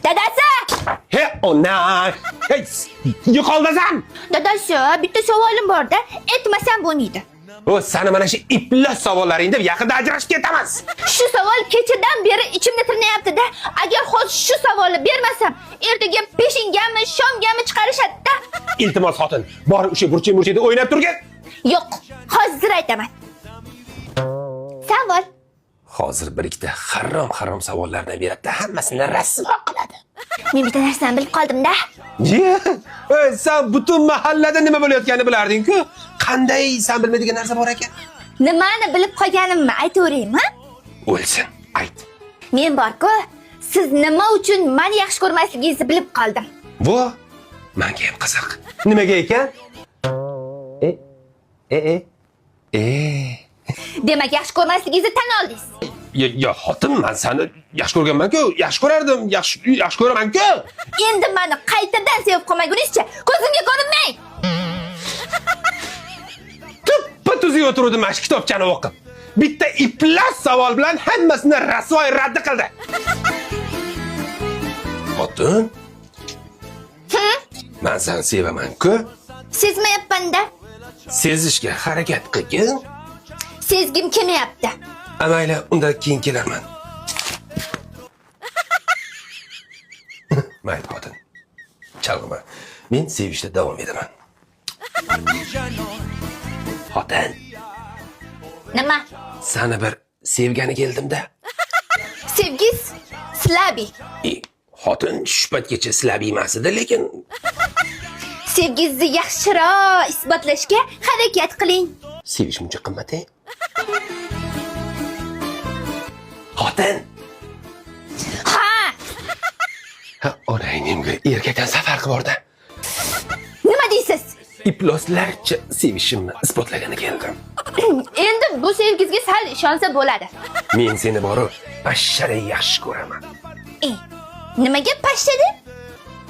Dadasi! He, ona! Hey, yo'qoldasan! Dadasi, bitta savolim bor-da, aytmasam bo'lmaydi. O, sani mana shu iflos savollaring deb yaqinda ajrashib ketamiz. Shu savol kechadan beri ichimda tirnayapti-da. Agar hozir shu savolni bermasam, ertaga peshingami, shomgami chiqarishadi-da. Iltimos xotin, bor o'sha burchak-murchakda o'ynab turgin. Yo'q, hozir aytaman. Savol. Hozir bir ikkita harom-harom savollardan beradi, hammasini rasvo qiladi. Men bitta narsani bilib qoldim-da. Ye, ey, sen butun mahallada nima bo'layotganini bilarding-ku. Qanday sen bilmaydigan narsa bor ekan? Nimani bilib qolganimni aytaveraymi? O'lsin, ayt. Men bor-ku, siz nima uchun meni yaxshi ko'rmasligingizni bilib qoldim. Bu menga ham qiziq. Nimaga ekan? E e e e Demak, yaxshi ko'rmasligingizni tan oldingiz. Ya, xotin, men seni yaxshi ko'rganman-ku, yaxshi ko'rardim, yaxshi yaxshi ko'raman-ku. Endi meni qaytadan sevib qolmagunizcha ko'zimga ko'rinmang. Tuppa tuzuk o'tiruvdim mana shu kitobchani o'qib. Bitta iflos savol bilan hammasini rasvoy raddi qildi. Xotin, men seni sevaman-ku. Sezmayapman-da. Sezishga harakat qilgin. Sezgim kelmayapti. Mayli, unda keyin kelarman. Mayli, xotin. Chalg'ima. Men sevishda davom etaman. Xotin, Nima? sani bir sevgani keldim-da. Sevgiz slabi. E, xotin shu paytgacha silabi emas edi, lekin Sevgingizni yaxshiroq isbotlashga harakat qiling. sevish muncha qimmat e? Xotin, Ha, ha, onangimga erkakdan safar qilib bordi. nima deysiz? Ifloslarcha sevishimni isbotlagani keldim. Endi bu sevgingizga sal ishonsa bo'ladi. Men seni boru pashshaday yaxshi ko'raman. E, nimaga pashsha deb?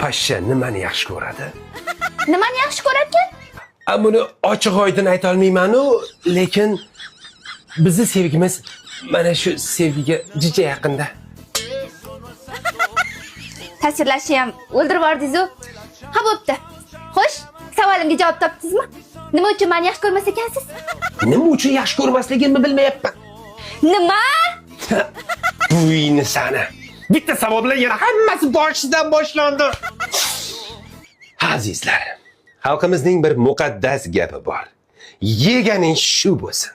Pashsha nimani yaxshi ko'radi? Nimani yaxshi ko'rarkan? A buni ochiq oydin aytolmayman-u, lekin bizni sevgimiz mana shu sevgiga jija yaqinda. Tasvirlashni ham o'ldirib yubordingiz-u. Ha, bo'pti. Xo'sh, savolimga javob topdingizmi? Nima uchun meni yaxshi ko'rmas ekansiz? Nima uchun yaxshi ko'rmasligimni bilmayapman. Nima? Buyni sani. Bitta savol bilan yana hammasi boshidan boshlandi. Azizlar, xalqimizning bir muqaddas gapi bor. Yeganing shu bo'lsin.